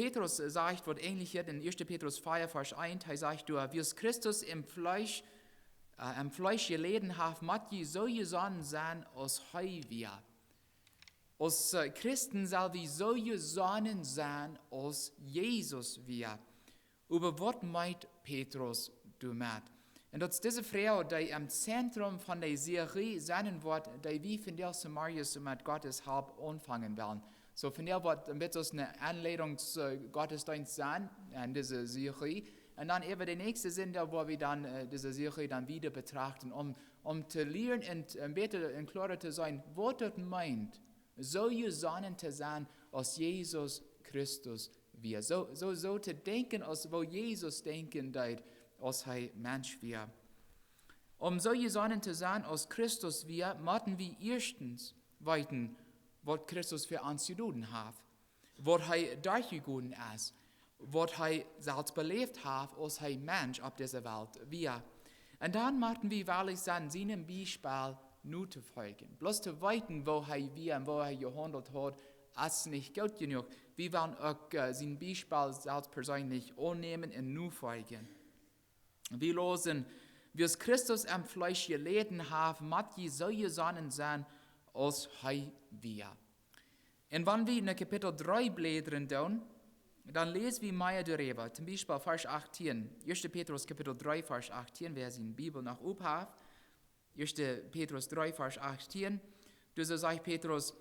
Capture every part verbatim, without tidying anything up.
Petrus, äh, sajcht waut Änjlichet en ieeschte Petrus vea, Varsch eent. Hee sajcht doa: "Wiels Christus em Fleesch, äh, em Fleesch jeläden haft, mott jie soo jesonnen sennen aus hee wia." Aus, äh, Christen sell wie soo jesonnen sennen aus Jesus wia. Oba waut meent Petrus doamet? Un daut es dise Froag, dee em Zentrum von de Serie sennen woat, dee wie vondoag zemorjes met Gottes Help aunfangen wellen. Soo, vondoag woat een bät aus een Enleidungs-, äh, Gottesdienst sennen en dise Serie. Un dan äwa de näakjste Sindach, wua wie dan, äh, dise Serie dan wieda betrachten, om, om to lieren un een bät, äh, kloara to sennen, waut daut meent, soo jesonnen to sennen aus Jesus Christus wia. Soo, soo, soo to denkjen aus woo Jesus denkjen deed, aus hee Mensch wia. Om soo jesonnen to sennen aus Christus wia, motten wie ieeschtens weeten, waut Christus fa ons jedonen haft, waut hee derchjegonen es, waut hee selfst beläft haft, aus hee Mensch opp dise Welt wia. Un dan motten wie wellich sennen, sienem Biespel notofoljen. Bloos to weeten, woo hee wia un woo hee jehaundelt haud, es nich goot jenuach. Wie wellen uk, äh, sien Biespel selfst perseenlich aunnämen un nofoljen. Wie läsen: "Wiels Christus em Fleesch jeläden haft, mott jie soo jesonnen sennen aus hee wia." Un wan wie no Kapitel dree blädren doonen, dan läs wie mea doaräwa. Toom Biespel Varsch achtieen, ieeschte Petrus Kapitel dree, Varsch achtieen, wäa siene Bibel noch op haft. ieeschte Petrus dree, Varsch achtieen. Doa soo sajcht Petrus: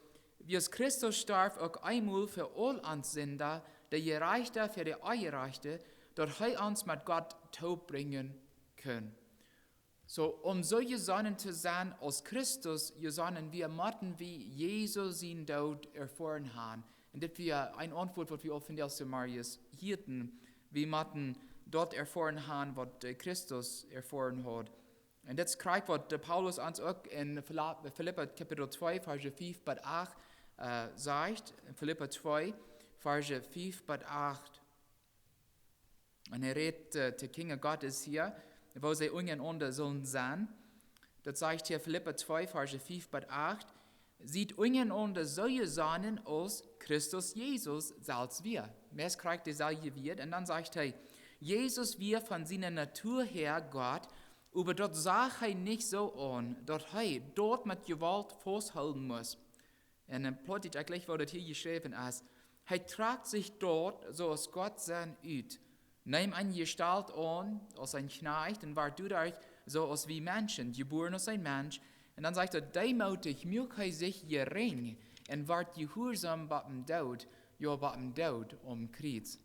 "Wiels Christus storf uk eemol fa aul ons Sind, de Jerajchta fa de Onjerajchte, daut hee ons met Gott toopbrinjen kunn." Soo, om soo jesonnen to sennen aus Christus jesonnen wia, motten wie Jesus sienen Doot erfoaren haben. Un dit wia een Auntwuat, waut wie uk vondoag zemorjes hieeden. Wie motten daut erfoaren haben, waut, äh, Christus erfoaren haud. Un dit schrift waut de Paulus ons uk en Filip-, Filippa Kapitel twee, Varsch fief bat acht, äh, sajcht. Filippa twee, Varsch fief bat acht. Un hee rät, äh, to Kjinja Gottes hia, woo see unjarenaunda sellen sennen. Daut sajcht hia Filippa twee, Varsch fief bat acht: "Siet unjarenaunda soo jesonnen aus Christus Jesus selfst wia." Meist kjricht deeselwje Wieed. Un dan sajcht hee: "Jesus wia von siene Natua häa Gott, oba daut sach hee nich soo aun, daut hee daut met Jewault fausthoolen must." Un en Plautdietsch, ekj jleich, woo daut hia jeschräwen es: "Hee trock sikj daut, soo aus Gott sennen, ut, neem eene Jestault aun aus een Kjnajcht un wort doaderch soo aus wie Menschen, jebuaren aus een Mensch." Un dan sajcht hee: "Deemootich muak hee sikj jerinj un wort jehuarsom bat dän Doot, jo, bat dän Doot aum Kjriez."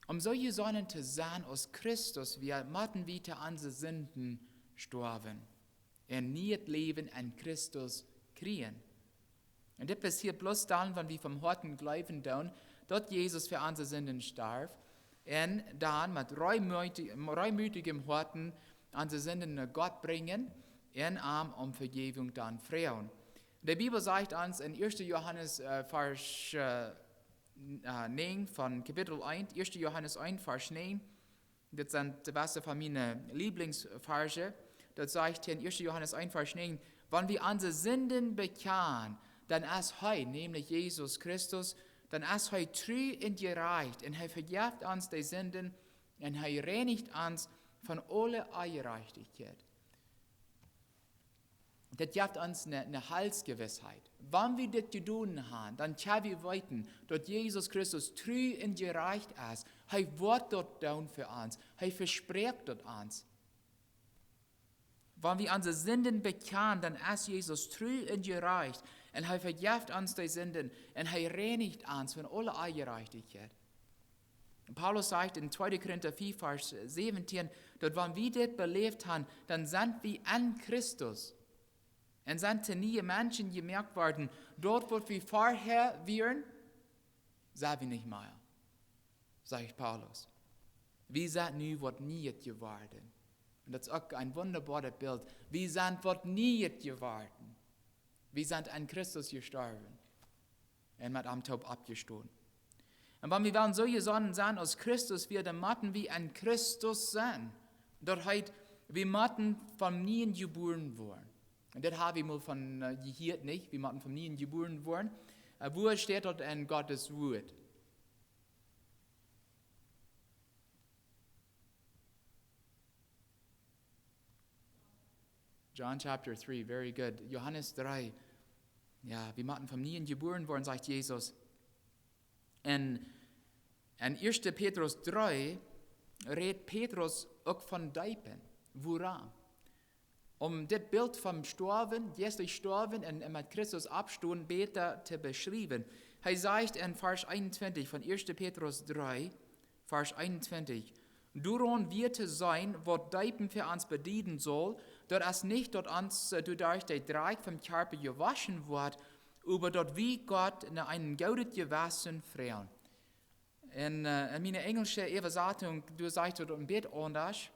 Om soo jesonnen to sennen aus Christus wia, motten wie to onse Sinden stoawen un nieet Läwen en Christus kjrieen. Un dit passieet bloos dan, wan wie von Hoaten jleewen doonen, daut Jesus fa onse Sinden storf, un dan met reemooti-, reemootjem Hoaten onse Sinden no Gott brinjen un am om Vejäwunk dan froagen. De Bibel sajcht ons en ieeschte Johanes, äh, Varsch, äh, n-, äh, näajen, von Kapitel eent, ieeschte Johanes eent, Varsch näajen, dit sent de baste von miene Lieblingsvarsch. Daut sajcht hia en ieeschte Johanes eent, Varsch näajen: "Wan wie onse Sinden bekjanen, dan es hee, nämlich Jesus Christus, dan es hee tru un jerajcht un hee vejeft ons de Sinden un hee reinicht ons von aule Onjerajchtichkjeit." Dit jeft ons eene, eene Heilsgewissheit. Wan wie dit jedonen haben, dan kjenn wie weeten, daut Jesus Christus tru un jerajcht es. Hee woat daut doonen fa ons. Hee vesprakjt daut ons. Wan wie onse Sinden bekjanen, dan es Jesus tru un jerajcht un hee vejeft ons de Sinden un hee reinicht ons von aule Onjerajchtichkjeit. Paulus sajcht en tweede Korinta fief, Varsch säwentieen, daut wan wie dit beläft haben, dan sent wie en Christus un sent to niee Menschen jemoakt worden. Daut, waut wie verhäa wieren, sent wie nich mea, sajcht Paulus. Wie sent nu waut Nieet jeworden. Un daut es uk een wundaboaret Bilt. Wie sent waut Nieet jeworden. Wie sent en Christus jestorwen un met am toop oppjestonen. Un wan wie wellen soo jesonnen sennen aus Christus wia, dan motten wie en Christus sennen. Daut heet, wie motten von nieen jebuaren woaren. Un dit hab wie mol von, äh, jehieet, nich? Wie motten von nieen jebuaren woaren. Äh, wua steit daut en Gottes Wuat? John chapter three, very good. Johanes dree. Jo, wie motten von nieem jebuaren woaren, sajcht Jesus. En, en Ieeschte Petrus dree rät Petrus uk von deepen. Wuarom? Om dit Bilt vom Stoawen, Jesus stoawen en, en met Christus oppstonen, bäta to beschriewen. Hee sajcht en Varsch eenuntwintich von Ieeschte Petrus dree, Varsch eenuntwintich: Doaraun wia to seenen, waut deepen fa ons bedieden saul, daut es nich, daut ons, äh, doaderch de Drakj vom Kjarpa jewoschen woat, oba daut wie Gott no een goodet Jewessen froagen. En, äh, en miene enjelsche Äwasatunk, doa sajcht daut een bät aundasch.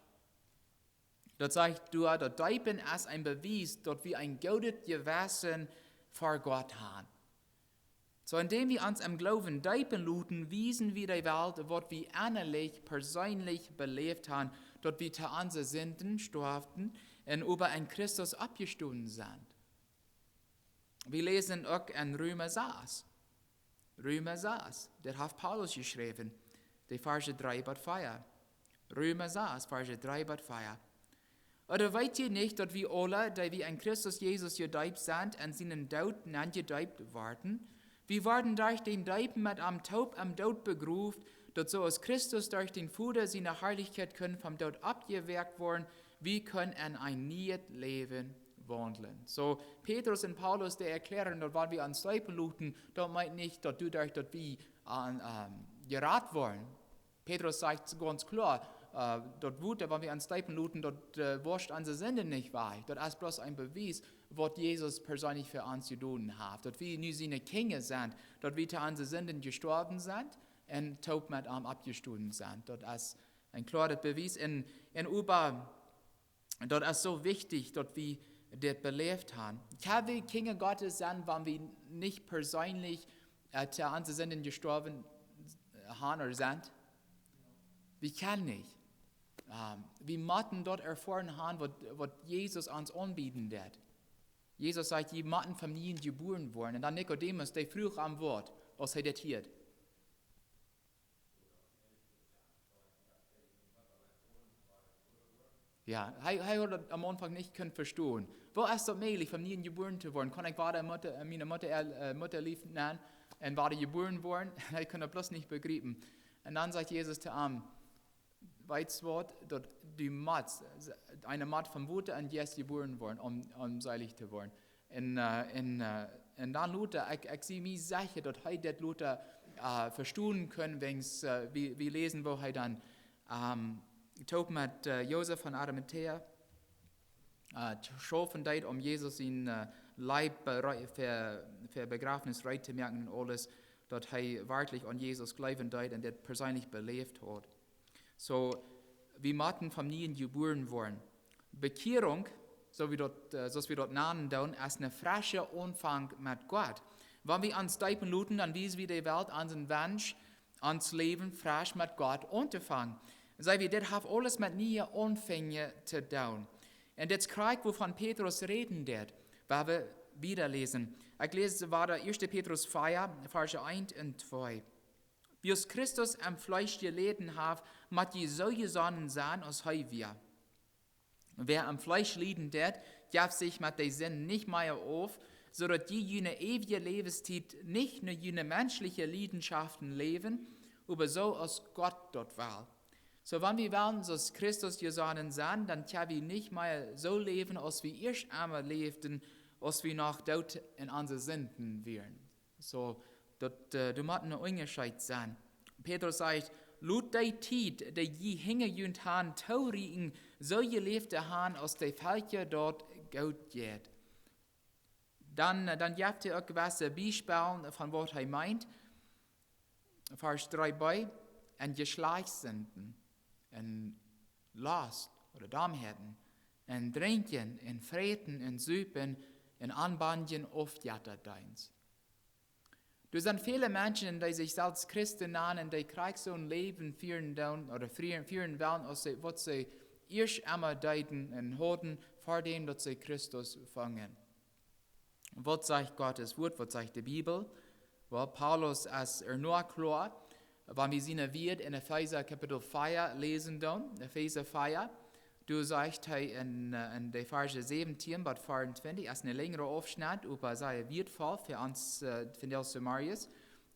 Daut sajcht doa, daut deepen es een Bewies, daut wie een goodet Jewessen ver Gott haben. Soo, endäm wie ons em Gloowen deepen loten, wiesen wie de Welt, waut wie ennalich, perseenlich beläft haben, daut wie to onse Sinden storwen un oba en Christus oppjestonen sent. Wie läsen uk en Reema sas. Reema sas, daut haft Paulus jeschräwen, de Varsch dree bat vea. Reema sas, Varsch dree bat vea. Ooda weet jie nich, daut wie aule, dee wie en Christus Jesus jedeept sent, en sienen Doot nenn jedeept worden? Wie worden derch daut Deepen met am toop em Doot begroft, daut soo aus Christus derch dän Voda siene Harlichkjeit kunn vom Doot oppjewakjt woaren, wie kjennen en een nieet Läwen waundlen. Soo, Petrus un Paulus, dee erkjlären, daut wan wie ons deepen loten, daut meent nich, daut doaderch, daut wie aun, ähm, jerat woaren. Petrus sajcht gaunz kloa, äh, daut Wota, wan wie ons deepen loten, daut, äh, woscht onse Sinden nich wajch. Daut es bloos een Bewies, waut Jesus perseenlich fa ons jedonen haft. Daut wie nu siene Kjinja sent, daut wie to onse Sinden jestorwen sent un toop met am oppjestonen sent. Daut es een kloaret Bewies. Un, un oba daut es soo wichtich, daut wie dit beläft haben. Kjenn wie Kjinja Gottes sennen, wan wie nich perseenlich, äh, to onse Sinden jestorwen, äh, haben ooda sent? Wie kjennen nich. Ähm, wie motten daut erfoaren haben, waut, waut Jesus ons aunbieden deed. Jesus sajcht, jie motten von nieem jebuaren woaren. Un dan Nikodemus, dee fruach am waut, aus hee dit hieed. Jo, hee, hee haud daut aum Aunfank nich kunt vestonen. Woo es daut mäajlich, von nieem jebuaren to woaren? Kaun ekj wada Mutta, äh, miene Mutta, äh, Muttalief nämen un wada jebuaren woaren? Hee kunn daut bloos nich bejriepen. Un dan sajcht Jesus to am: Weetst waut, daut du motst, eena mott von Wota un Jeist jebuaren woaren, om, om seelich to woaren. Un, äh, un, äh, un dan lota, ekj, ekj sie mie secha, daut hee daut lota, äh, vestonen kunn, wiels, äh, wie, wie läsen, woo hee dan, ähm, toop met, äh, Josef von Arimatäa, äh, to schaufen deed, om Jesus sien, äh, Leib berei-, fa, fa Bejrafnis reed to moaken un aules, daut hee werkjlich aun Jesus jleewen deed un dit perseenlich beläft haud. Soo, wie motten von nieem jebuaren woaren. Bekjierunk, soo aus wie daut, äh, soo aus wie daut nanen doonen, es een frescha Aunfank met Gott. Wan wie ons deepen loten, dan wiesen wie de Welt onsen Wunsch, ons Läwen fresch met Gott auntofangen. See wie, dit haft aules met niee Aunfänj to doonen. Un dit es krakjt, wuavon Petrus räden deed, wan wie wieda läsen. Ekj läs wada Ieeschte Petrus vea, Varsch eent un twee. Wiels Christus em Fleesch jeläden haft, mott jie soo jesonnen sennen, aus hee wia. Wäa em Fleesch lieden deit, jeft sikj met de Sind nich mea auf, soo daut jie june eewje Läwenstiet nich no june menschelje Liedenschaften läwen, oba soo aus Gott daut well. Soo, wan wie wellen soo aus Christus jesonnen sennen, dan kjenn wie nich mea soo läwen, aus wie ieescht emol läwden, aus wie noch doot en onse Sinden wieren. Soo, daut, äh, doa mott een Unjascheet sennen. Petrus sajcht: Lot dee Tiet, dee jie hinja junt han, toorieekjen, soo jeläft to han, aus de Velkja daut goot jeit. Dan, äh, dan jeft hee uk jewesse Biespels von waut hee meent. Varsch dree b: En Jeschlajchtsinden, en Lost ooda Domheiten, en Drinkjen, en Fräten, en Supen, en aunbendjen Aufjettadeenst. Doa sent väle Menschen, dee sikj selfst Christen nanen, dee krakjt soo een Läwen fieren doonen ooda fieren, fieren wellen, aus see, waut see ieescht emol deeden un hauden, ver däm daut see Christus fungen. Waut sajcht Gottes Wuat, waut sajcht de Bibel? Well, Paulus es doa kloa, wan wie siene Wieed en Efeesa Kapitel vea läsen doonen, Efeesa vea, Doa sajcht hee en, äh, en de Varsch säwentieen bat veeauntwintich, es een lenjra Aufschnett, oba sea wieetvoll fa ons, äh, fa dise Morjes.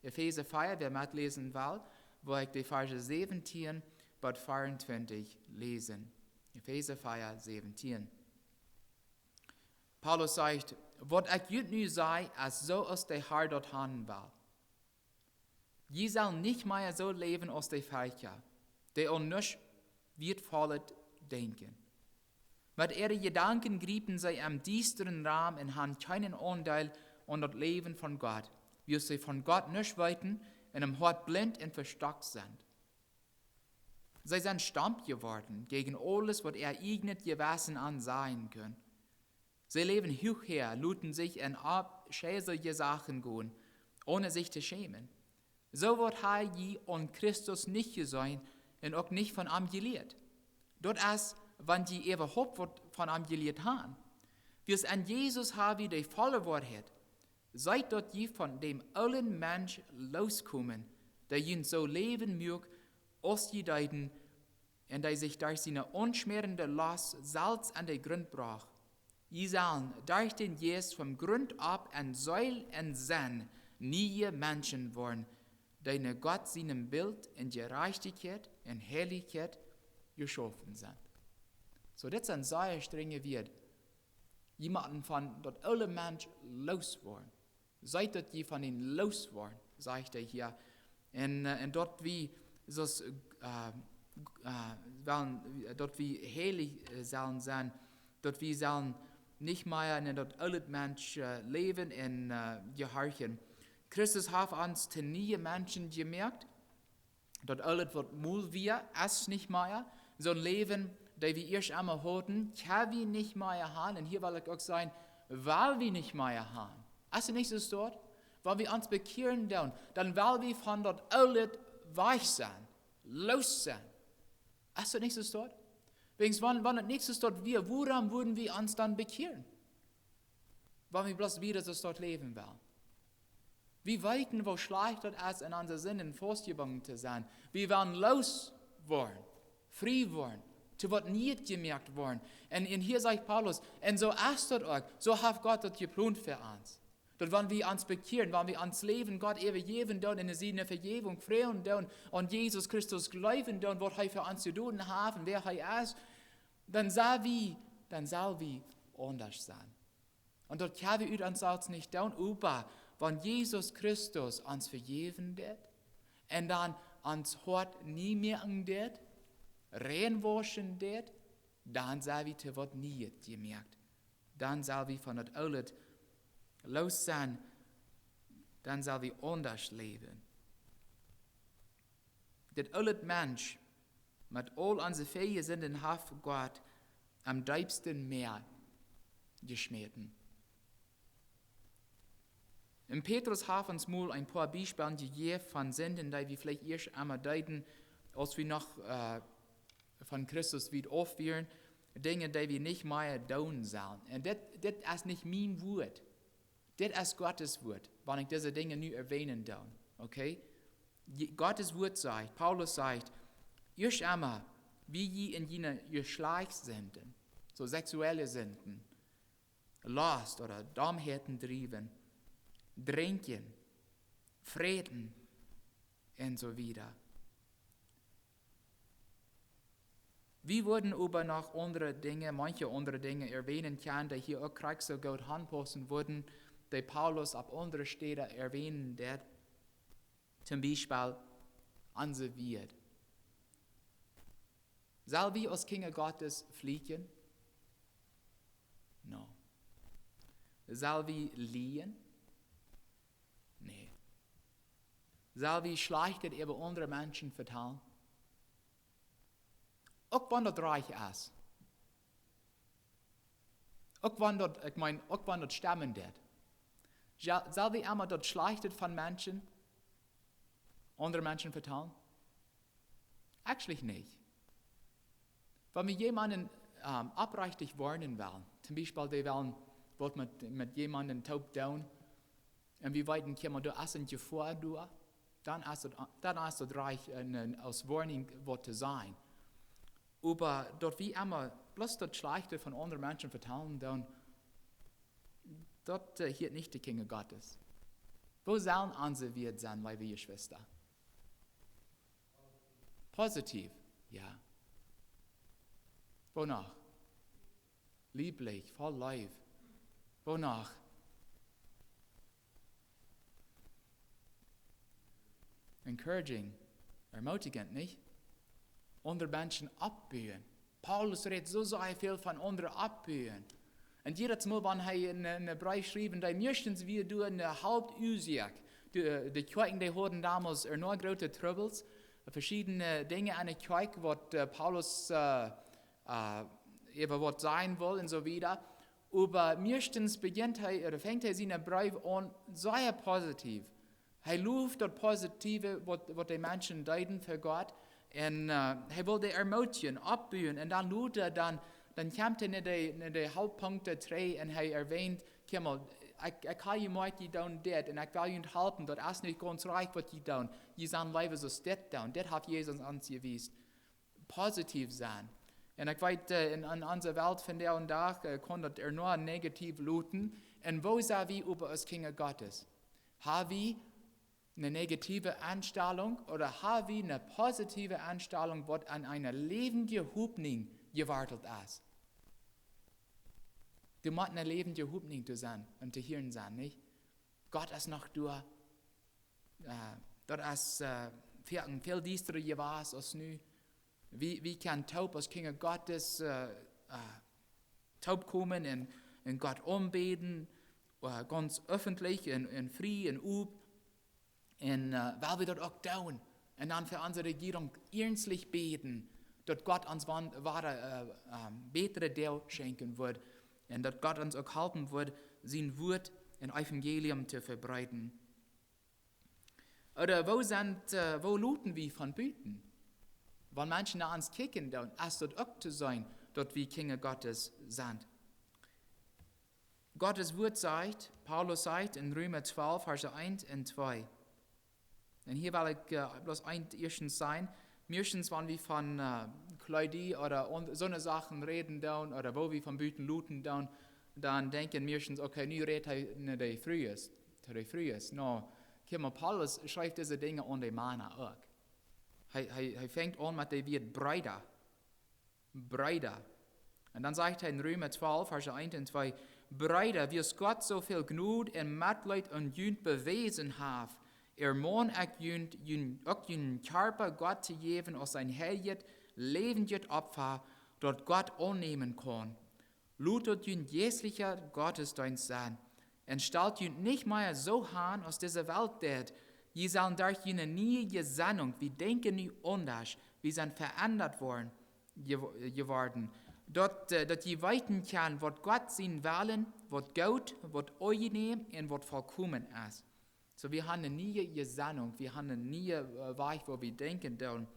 Efeesa vea, wäa metläsen well, woa ekj de Varsch säwentieen bat veeauntwintich läsen. Efeesa vea säwentieen. Paulus sajcht: Waut ekj junt nu saj, es soo aus de Har daut haben well. Jie sellen nich mea soo läwen aus de Velkja, dee aun nuscht Wieetvollet denkjen. Met äare Jedanken griepen see em diestren rom un haben kjeenen Aundeel aun daut Läwen von Gott, wiels see von Gott nuscht weeten un em Hoat blint un vestockt sent. See sent stomp jeworden jäajen aules, waut äa ieejnet Jewessen an sajen kunn. See läwen huach häa, loten sikj en aufscheilje Sachen gonen, onen sikj to schämen. Soo waut ha jie aun Christus nich jeseenen un uk nich von am jelieet. Daut es, wan jie äwahaupt waut von am jelieet haben. Wiels en Jesus ha wie de volle Woarheit. Seet daut jie von däm oolen Mensch loskomen, dee junt soo läwen muak, aus jie deeden, un dee sikj derch siene aunschmäarende Lost selfst aun de Grunt brocht. Jie sellen derch dän Jeist von Grunt opp en Seel un Senn niee Menschen woaren, dee no Gott sienem Bilt en Jerajchtichkjeit un Heilichkjeit jeschaufen sent. Soo, dit sent sea strenje Wieed. Jie motten von daut oole Mensch loos woaren. Seet daut jie von dän loos woaren, sajcht hee hia. Un, äh, un daut wie, soo aus, äh, äh, wellen, daut wie heilich, äh, sellen sennen, daut wie sellen nich mea en daut oole Mensch, äh, läwen un, äh, jehorchen. Christus haft ons to niee Menschen jemoakt. Daut oolet, waut mol wia, es nich mea. Soon Läwen, dee wie ieescht emol hauden, kjenn wie nich mea haben. Un hia well ekj uk sajen, well wie nich mea haben. Es et nich soo, daut, wan wie ons bekjieren doonen, dan well wie von daut oolet wajch sennen, loos sennen. Es et nich soo, daut? Wäajens, wan, wan et nich soo, daut wia, wuarom wudden wie ons dan bekjieren? Wan wie bloos wieda soo doa läwen wellen. Wie weeten, woo schlajcht daut es, en onse Sinden faustjebungen to sennen. Wie wellen loos woaren, frie woaren, to waut Nieet jemoakt woaren. Un, un hia sajcht Paulus, un soo es daut uk, soo haft Gott daut jeplont fa ons. Daut wan wie ons bekjieren, wan wie ons Läwen Gott äwajäwen doonen, en siene Vejäwunk froagen doonen, aun Jesus Christus jleewen doonen, waut hee fa ons jedonen haft un wäa hee es, dan sell wie, dan sell wie aundasch sennen. Un daut kjenn wie ut ons selfst nich doonen, oba wan Jesus Christus ons vejäwen deed, un dan ons Hoat nie moaken deed, reinwauschen deed, dan sell wie to waut Nieet jemoakt. Dan sell wie von daut oolet loos sennen, dan sell wie aundasch läwen. Daut oolet Mensch, met aul onse väaje Sinden, haft Gott aum deepsten Mäa jeschmäten. Un Petrus haft ons mol een poa Biespels jejäft von Sinden, dee wie veleicht ieescht emol deeden, aus wie noch, äh, von Christus wiet auf wieren, Dinja, dee wie nich mea doonen sellen. Un dit, dit es nich mien Wuat. Dit es Gottes Wuat, wan ekj dise Dinja nu erwähnen doo, okay? Je-, Gottes Wuat sajcht, Paulus sajcht, ieescht emol, wie jie en june Jeschlajchtssinden, soo seksuelle Sinden, Lost ooda Domheiten driewen, drinkjen, fräten un soo wieda. Wie wudden oba noch aundre Dinja, manche aundre Dinja erwähnen kjennen, dee hia uk krakjt soo goot aunpaussen wudden, dee Paulus opp aundre Städen erwähnen deed. Toom Biespel onse Wieed. Sell wie aus Kjinja Gottes flieekjen? No. Sell wie lieejen? Nä. Sell wie Schlajchtet äwa aundre Menschen vetalen? Uk wan daut rajcht es. Uk wan daut, ekj meen, uk wan daut stemmen deit. Sell, sell wie emma daut Schlajchte von Menschen, aundre Menschen vetalen? Actually nich. Wan wie jemaunden, ähm, oprajcht woarnen wellen, toom Biespel, dee wellen waut met, met jemaunden toop doonen, un wie weeten, kjikj mol, doa es eene Jefoa doa, dan es daut, dan es daut rajcht, een, een, aus Woarnunk waut to sajen. Oba daut wie emma bloos daut Schlajchte von aundre Menschen vetalen, dan daut, äh, hieet nich de Kjinja Gottes. Woo sellen onse Wieed sennen, leewe Jeschwista? Positiev, jo. Woo noch? Lieblich, voll Leew. Woo noch? Encouraging, ermutigend, nich? Aundre Menschen oppbuen. Paulus rät soo, soo väl von aundre oppbuen. Un jiedet Mol, wan hee een, een Breef schreef, dan meistens wia doa een Hauptuasoak. De, de Kjoakjen, dee hauden donmols noch groote Trubbels. Veschiedne Dinja aun de Kjoakj, waut, äh, Paulus, äh, äh, äwa waut sajen wull un soo wieda. Oba meistens bejint hee, ooda fangt hee sienen Breef aun sea positiev. Hee loft daut Positive, waut, waut de Menschen deeden fa Gott. Un, äh, hee wull dee ermutigen, oppbuen. Un dan lota, dan, dan kjemt hee no de, no de Hauptpunkten trigj un hee erwähnt: "Kjikj mol, ekj, ekj hab jemoakt, jie doonen dit. Un ekj well junt halpen. Daut es nich gaunz rajcht, waut jie doonen. Jie sellen leewa soo aus dit doonen. Dit haft Jesus ons jewäsen." Positiev sennen. Un ekj weet, äh, en, en onse Welt vondoag, äh, kaun daut ea noch negativ loten. Un woo sent wie äwa aus Kjinja Gottes? Hab wie eene negative Enstalunk ooda hab wie eene positive Enstalunk, waut aun eene läwendje Hopninj jewortelt es? Doa mott eene läwendje Hopninj to sennen un to hieren sennen, nich? Gott es noch doa. Äh, daut es, äh, väl, väl diestrer jewast aus nu. Wie, wie kjennen toop aus Kjinja Gottes, äh, äh, toopkomen un, un Gott aunbäden, äh, gaunz öffentlich un, un frie un op. Un, äh, wiels wie daut uk doonen. Un dan fa onse Rejierunk iernstlich bäden, daut Gott ons wan-, wada, äh, ähm, bätre Doag schenkjen woat. Un daut Gott ons uk halpen woat, sien Wort un Evangelium to vebreeden. Ooda woo sent, äh, woo loten wie von buten? Wan Menschen no ons kjikjen, dan es daut uk to seenen, daut wie Kjinja Gottes sent. Gottes Wort sajcht, Paulus sajcht en Reema twalf, Varsch eent un twee. Un hia well ekj, äh, bloos eent ieeschtens sajen. Meistens, wan wie von, äh, Kjleeda ooda on-, soone Sachen räden doonen, ooda woo wie von buten loten doonen, dan denkjen meistens, okay, nu rät hee no de Frues, to de Frues. No, kjikj mol, Paulus schrift dise Dinja aun de Mana uk. Hee, hee, hee fangt aun met de Wieed Breeda. Breeda. Un dan sajcht hee en Reema twalf, Varsch eent un twee: "Breeda, wiels Gott soo väl Jnod un Metleet aun junt bewäsen haft, ermon ekj junt, junt, uk junen Kjarpa Gott to jäwen aus een heiljet, läwendjet Opfa, daut Gott aunnämen kaun. Lot daut jun jeistlicha Gottesdeenst sennen. Un stalt junt nich mea soo aun aus dise Welt deit. Jie sellen derch june niee Jesennunk, wie denkjen nu aundasch, wie sent veendat worden, je-, jeworden. Daut, äh, daut jie weeten kjennen, waut Gott sien Wellen, waut goot, waut aunjenäm un waut vollkomen es." Soo, wie haben eene niee Jesennunk, wie haben eenen nieen, äh, Wajch, woo wie denkjen doonen.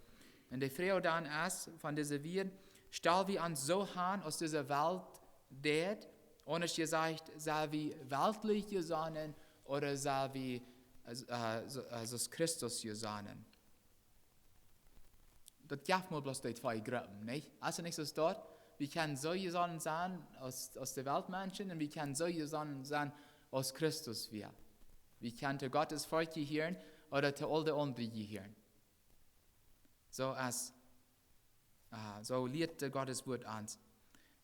Un de Froag dan es, von dise Wieed, stal wie ons soo aun aus dise Welt deit, ooda es jesajcht, sent wie weltlich jesonnen ooda sent wie, äh, äh, soo, äh, soo aus Christus jesonnen? Daut jeft mau bloos dee twee Gruppen, nich? Es et nich soo daut? Wie kjennen soo jesonnen sennen aus, aus de Weltmenschen un wie kjennen soo jesonnen sennen aus Christus wia. Wie kjennen to Gottes Volkj jehieren ooda to aul de aundre jehieren. Soo es, äh, soo lieet Gottes Wort ons.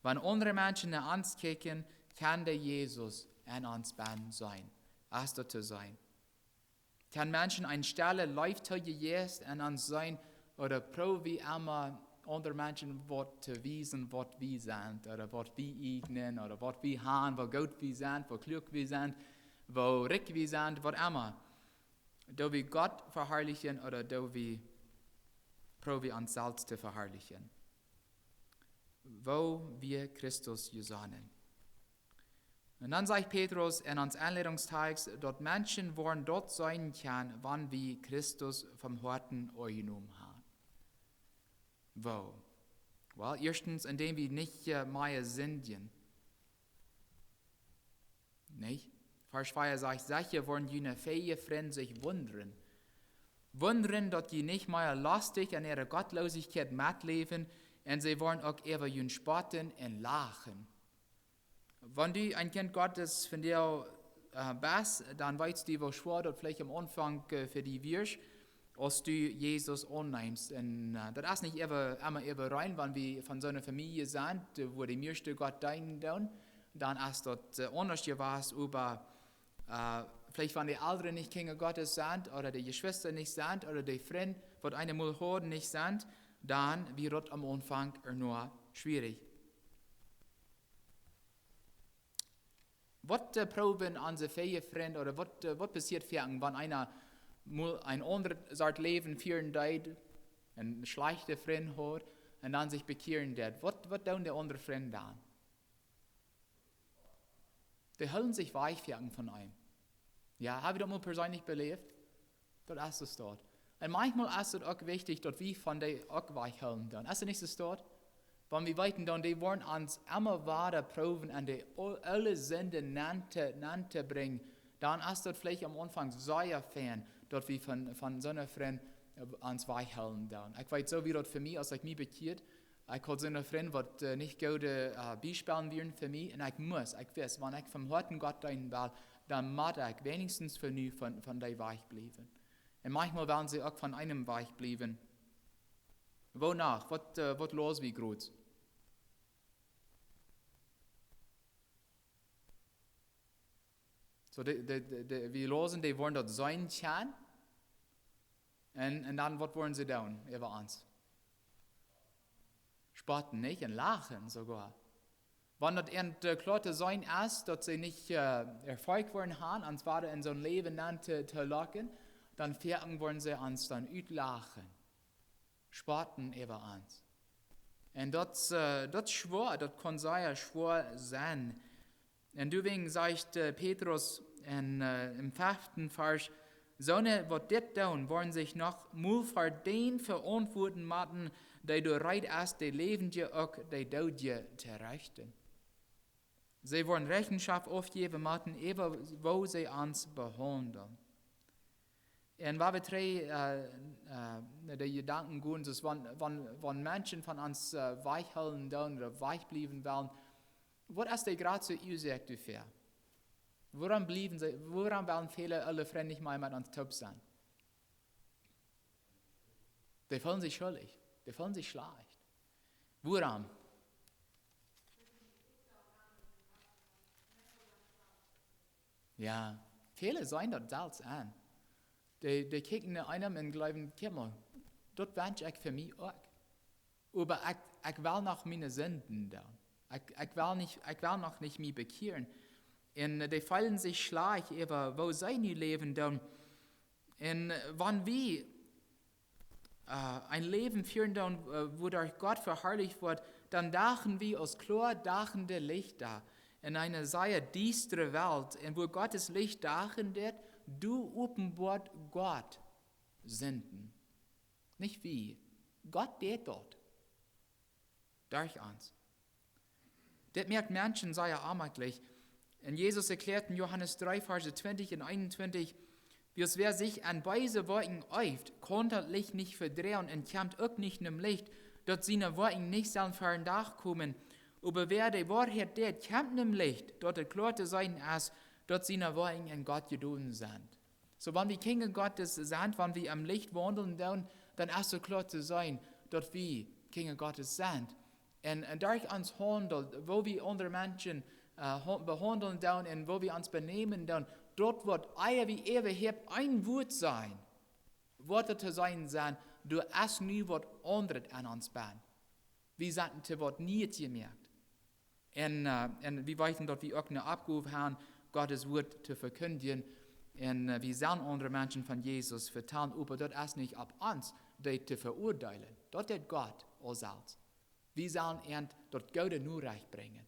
Wan aundre Menschen no ons kjikjen, kjennen dee Jesus en ons bennen seenen. Es daut to seenen? Kjennen Menschen eene stelle, leeftoje Jeist en ons seenen, ooda proow wie emma aundre Menschen waut to wiesen, waut wie sent, ooda waut wie ieejnen, ooda waut wie haben, woo goot wie sent, woo kluak wie sent, woo rikj wie sent, waut emma? Doo wie Gott veharlichen ooda doo wie, proow wie ons selfst to veharlichen? Woo wia Christus jesonnen? Un dan sajcht Petrus en ons Aunleidungstext, daut Menschen woaren daut seenen kjennen, wan wie Christus von Hoaten aunjenomen haben. Woo? Well, ieeschtens, endäm wie nich, äh, mea sindjen. Nich? Varsch vea sajcht: "Secha woaren june Fäaje Frind sikj wundren. Wundren, daut jie nich mea lostich en äare Gottloosichkjeit metläwen Un see woaren uk äwa junt spotten un lachen. Wan du een Kjint Gottes vondoag, äh, best, dan weetst du, woo schwoa daut veleicht aum Aunfank, äh, fa die wia, aus du Jesus aunneemst. Un, äh, daut es nich äwa, emma äwa rein, wan wie von soone Famielje sent, äh, wua de mieeschte Gott deenen doonen, dan es daut, äh, aundasch jewast, oba, äh, veleicht wan de Elren nich Kjinja Gottes sent, ooda de Jeschwista nich sent, ooda de Frind, waut eemol hauden, nich sent, dan wia daut aum Aunfank ea noch schwierich. Waut, äh, proowen onse veje Frind, ooda waut, äh, waut passieet foaken, wan eena mol een aundret Sort Läwen fieren deed, een schlajchta Frint haud, un dan sikj bekjieren deed? Waut, waut doonen de aundre Frind dan? Dee hoolen sikj wajch foaken von eenem. Jo, hab ekj daut mol perseenlich beläft? Daut es soo. Un maunchmol es daut uk wichtich, daut wie von dee uk wajch hoolen dan. Es daut nich soo? Wan wie weeten dan, dee woaren ons emma wada proowen aun de o-, oole Sinden nenn to, nenn to brinjen, dan es daut veleicht aum Aunfank sea fein, daut wie von, von soone Frind, äh, ons wajch hoolen dan. Ekj weet soo, wia daut fa mie, aus ekj mie bekjieed, ekj haud soone Frind, waut, äh, nich goode, äh, Biespels wieren fa mie. Un ekj must, ekj wist, wan ekj von Hoaten Gott deenen well, dan mott ekj weens fa nu von, von dee wajch bliewen. Un maunchmol wellen see uk von eenem wajch bliewen. Woo noch? Waut, äh, waut läsen wie krakjt? Soo, de, de, de, de, wie läsen, dee woaren daut seenen kjennen. Un, un dan, waut woaren see doonen äwa ons? Spotten, nich? Un lachen soogoa. Wan daut ent, äh, kloa to seenen es, daut see nich, äh, Erfolg woaren haben, ons wada en soon Läwen nenn to, to locken, dan foaken woaren see ons dan utlachen, spotten äwa ons. Un daut, äh, daut es schwoa, daut kaun sea schwoa sennen. Un doawäajen sajcht, äh, Petrus en, äh, em feften Varsch: Soone, waut dit doonen, woaren sikj noch mol ver dän veauntwuaten motten, dee doa reed es, de Läwendje uk de Doodje to rechten. See woaren Rechenschoft aufjäwen motten äwa woo see ons behaundlen. Un wan wie trigj, äh, äh, de Jedanken gonen, daut wan, wan, wan Menschen von ons, äh, wajch hoolen doonen ooda wajch bliewen wellen, waut es de jratste Uasoak doafäa? Wuarom bliewen see, wuarom wellen väle oole Frind nich mea met ons toop sennen? Dee feelen sikj schuldich. Dee feelen sikj schlajcht. Wuarom? Jo, väle seenen daut selfst aun. Dee, dee kjikjen no eenem un jleewen: Kjikj mol, daut wensch ekj fa mie uk. Oba ekj, ekj well noch miene Sinden doonen. Ekj, ekj well nich, ekj well noch nich mie bekjieren. Un, äh, dee feelen sikj schlajcht äwa woo see nu läwen doonen. Un, äh, wan wie, äh, een Läwen fieren doonen, äh, wuaderch Gott veharlicht woat, dan dachen wie aus kloa dachende Lichta en eene sea diestre Welt. Un wua Gott sien Licht dachen deit, doa openboat Gott Sinden. Nich wie. Gott deit daut derch ons. Dit moakt Menschen sea onjemakjlich. Un Jesus erkjläat en Johanes dree, Varsch twintich un eenuntwintich: Wiels wäa sikj aun beese Woakjen eeft, kaun daut Licht nich vedroagen un kjemt uk nich nom Licht, daut siene Woakjen nich sellen ver dän Dach komen. Oba wäa de Woarheit deit, kjemt nom Licht, daut et kloa to seenen es, daut siene Woakjen en Gott jedonen sent. Soo, wan wie Kjinja Gottes sent, wan wie em Licht waundlen doonen, dan es et kloa to seenen, daut wie Kjinja Gottes sent. Un, un derch ons Haundlen, woo wie aundre Menschen, äh, ha-, behaundlen doonen un woo wie ons benämen doonen, daut woat, ea wie äwahaupt een Wuat sajen, woat et to seenen sennen, doa es nu waut aundret aun ons bennen. Wie sent to waut Nieet jemoakt. Un, äh, un wie weeten, daut wie uk eene Oppgow haben, Gott sien Wuat to vekjindjen. Un, äh, wie sellen aundre Menschen von Jesus vetalen, oba daut es nich opp ons, dee to veuadeelen. Daut deit Gott aul selfst. Wie sellen an daut goode Norecht brinjen.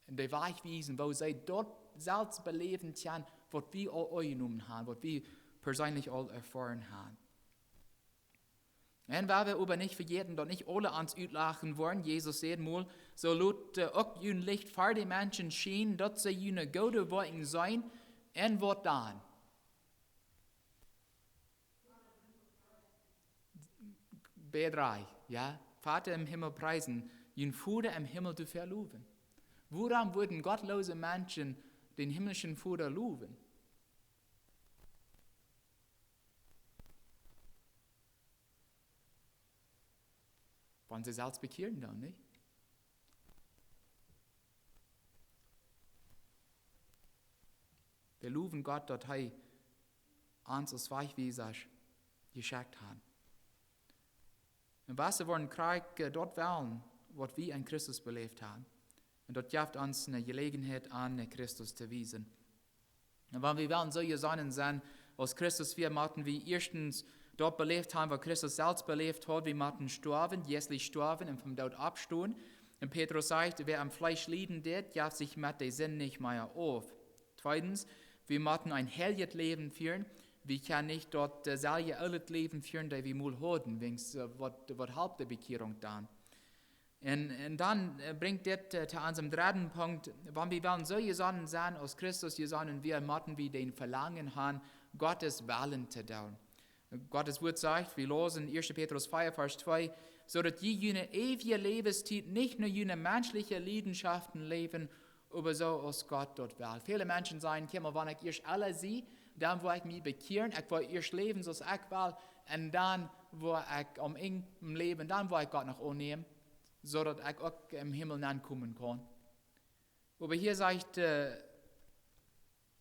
Un dee Wajch wiesen, woo see daut selfst beläwen kjennen, waut wie aul aunjenomen haben, waut wie perseenlich aul erfoaren haben. Un wie woaren oba nich vejäten, daut nich aule ons utlachen woaren. Jesus säd mol: Soo lot, äh, uk jun Licht ver de Menschen schienen, daut see june goode Woakjen seenen. Un waut dan? Bäd dree, jo? Voda em Himmel priesen, jun Voda em Himmel to velowen. Wuarom wudden gottloose Menschen dän himmlischen Voda lowen? Wan see selfst bekjieren dan, nich? Wie lowen Gott, daut hee ons aus Wajchwiesasch jeschekjt haft. Un waut see woaren krakjt, äh, daut wellen, waut wie en Christus beläft haben. Un daut jeft ons eene Jeläajenheit aun, no Christus to wiesen. Un wan wie wellen soo jesonnen sennen aus Christus wia, motten wie ieeschtens daut beläft haben, waut Christus selfst beläft haud. Wie motten stoawen, jeistlich stoawen un vom Doot oppstonen. Un Petrus sajcht: Wäa aum Fleesch lieden deit, jeft sikj met de Sind nich mea auf. Tweedens, wie motten een heiljet Läwen fieren. Wie kjennen nich daut, äh, selwje oolet Läwen fieren, daut wie mol hauden, wiels, äh, waut, waut halpt de Bekjierunk dan? Un, un dan, äh, brinjt dit, äh, to onsen dredden Punkt. Wan wie wellen soo jesonnen sennen aus Christus jesonnen wia, motten wie daut Velangen haben, Gottes Wellen to doonen. Gottes Wort sajcht, wie läsen Ieeschte Petrus vea, Varsch twee: Soo daut jie june eewje Läwenstiet nich no june menschliche Leidenschaften läwen, oba soo aus Gott daut well. Väle Menschen sajen: Kjikj mol, wan ekj ieescht ella sie, dan woa ekj mie bekjieren, ekj woa ieescht läwen soo aus ekj well, un dan woa ekj aum Enj vom Läwen, dan woa ekj Gott noch aunnämen, soo daut ekj uk em Himmel nenkomen kaun. Oba hia sajcht, äh,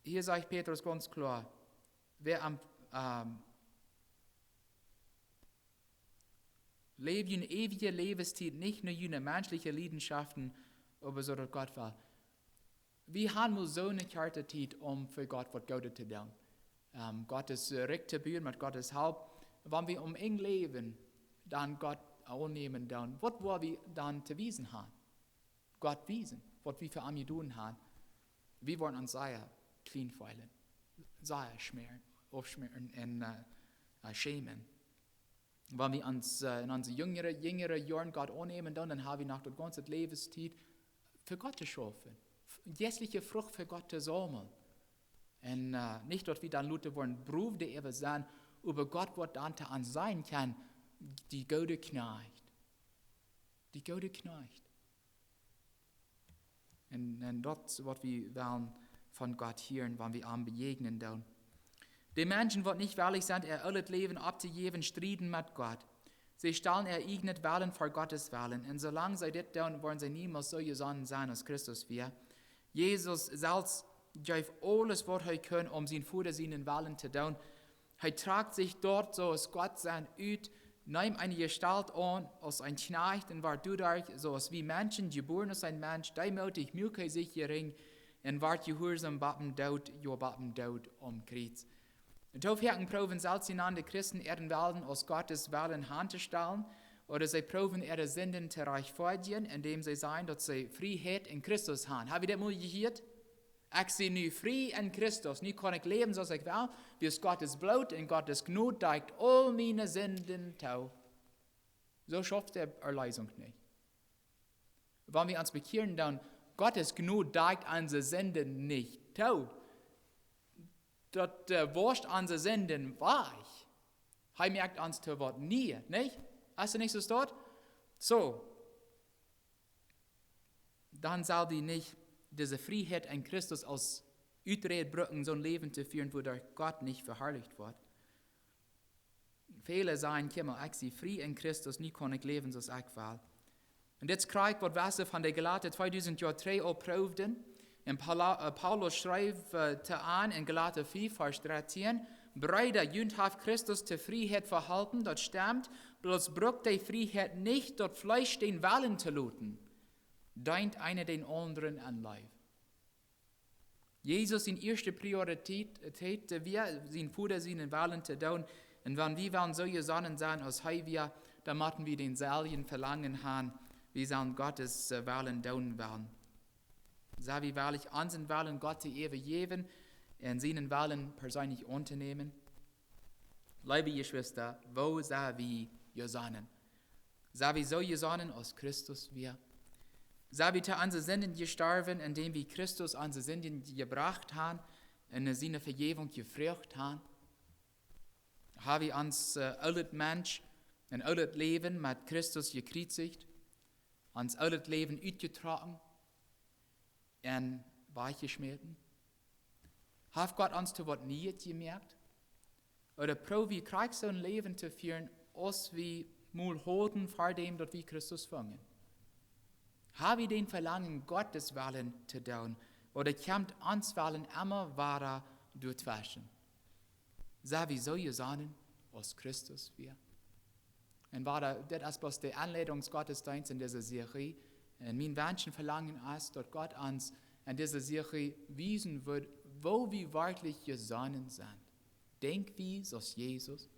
hia sajcht Petrus gaunz kloa: Wäa aum, ähm, läw june eewje Läwenstiet nich no june menschliche Leidenschaften, oba soo daut Gott well. Wie haben mol soo eene kjarte Tiet, om fa Gott waut Goodet to doonen. Ähm, Gott es, äh, rikj to buen met Gottes Help. Wan wie aum Enj läwen, dan Gott aunnämen doonen, waut woa wie dan to wiesen haben? Gott wiesen, waut wie fa am jedonen haben. Wie woaren ons sea kjlien feelen, sea schmäaren, aufschmäaren un, äh, äh, schämen. Wan wie ons, äh, en onse jinjre, jinjre Joaren Gott aunnämen doonen, dan hab wie noch daut gaunze Läwenstiet fa Gott to schaufen, f-, jeistliche Frucht fa Gott to saumlen. Un, äh, nich daut wie dan lota woaren brow doaräwa sennen, oba Gott woat dan to ons sajen kjennen: Dee goode Kjnajcht. Dee goode Kjnajcht. Un, un daut es waut wie wellen von Gott hieren, wan wie am bejäajnen doonen. De Menschen, waut nich wellich sent, äa oolet Läwen opptojäwen, strieden met Gott. See stalen äa ieejnen Wellen ver Gottes Wellen. Un soo lang see dit doonen, woaren see niemols soo jesonnen sennen aus Christus wia. Jesus selfst jeef aules, waut hee kunn, om sienen Voda sienen Wellen to doonen. Hee trock sikj daut, soo aus Gott sien, ut, neem eene Jestault aun aus een Kjnajcht un wort doaderch, soo aus wie Menschen, jebuaren aus een Mensch, deemootich muak hee sikj jerinj un wort jehuarsom bat dän Doot, jo, bat dän Doot aum Kjriez. Un too foaken proowen selfstjenande Christen äaren Wellen aus Gottes Wellen auntostonen, ooda see proowen äare Sinden to rajchtfoadjen, endäm see sajen, daut see Frieheit en Christus haben. Hab wie daut mol jehieet? Ekj sie nu frie en Christus. Nu kaun ekj läwen soo aus ekj well, wiels Gottes Bloot un Gottes Jnod dakt aul miene Sinden too. Soo schauft de Erlösung nich. Wan wie ons bekjieren, dan Gottes Jnod dakt onse Sinden nich too. Daut, äh, woascht onse Sinden wajch. Hee moakt ons to waut Nieet, nich? Es daut nich soo? Soo, dan sell wie nich dise Frieheit en Christus aus Uträd brucken, soon Läwen to fieren, wua Gott nich veharlicht woat. Väle sajen: Kjikj mol, ekj sie frie en Christus, nu kaun ekj läwen soo aus ekj well. Un dit es krakjt waut wie von de Galata tweedusent Joa trigj aul proowden. Un Paula-, äh, Paulus schreef, äh, to an en Galata fief, Varsch dartieen: Breeda, junt haft Christus to Frieheit vehalpen, daut stemt, bloos brukt de Frieheit nich, daut Fleesch dän Wellen to loten. Deent eena dän aundren en Leew. Jesus siene ieeschte Priorität, äh, wia, sienen Voda sienen Wellen to doonen. Un wan wie wellen soo jesonnen sennen aus hee wia, dan motten wie dautselwje Velangen haben, wie sellen Gottes, äh, Wellen doonen wellen. Sent wie wellich, onsen Wellen Gott to äwajäwen un sienen Wellen perseenlich auntonämen? Leewe Jeschwista, woo sent wie jesonnen? Sent wie soo jesonnen aus Christus wia? Sent wie to onse Sinden jestorwen, endäm wie Christus onse Sinden jebrocht haben un no siene Vejäwunk jefroacht haben? Hab wie ons, äh, oolet Mensch Een oolet Läwen met Christus jekjriezicht, ons oolet Läwen utjetrocken un wajchjeschmäten? Haft Gott ons to waut Nieet jemoakt? Ooda proow wie krakjt soon Läwen to fieren, aus wie mol hauden, ver däm daut wie Christus fungen? Ha wie dän Velangen, Gottes Wellen to doonen, ooda kjemt ons Wellen emma wada doatweschen? Sent wie soo jesonnen, aus Christus wia? Un wada, dit es bloos de Enleidungsgottesdeenst en dise Serie. Un mien Wensch un Velangen es, daut Gott ons en dise Serie wiesen woat, woo wie werkjlich jesonnen sent. Denkj wie soo aus Jesus?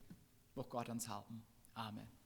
Mucht Gott ons halpen. Amen.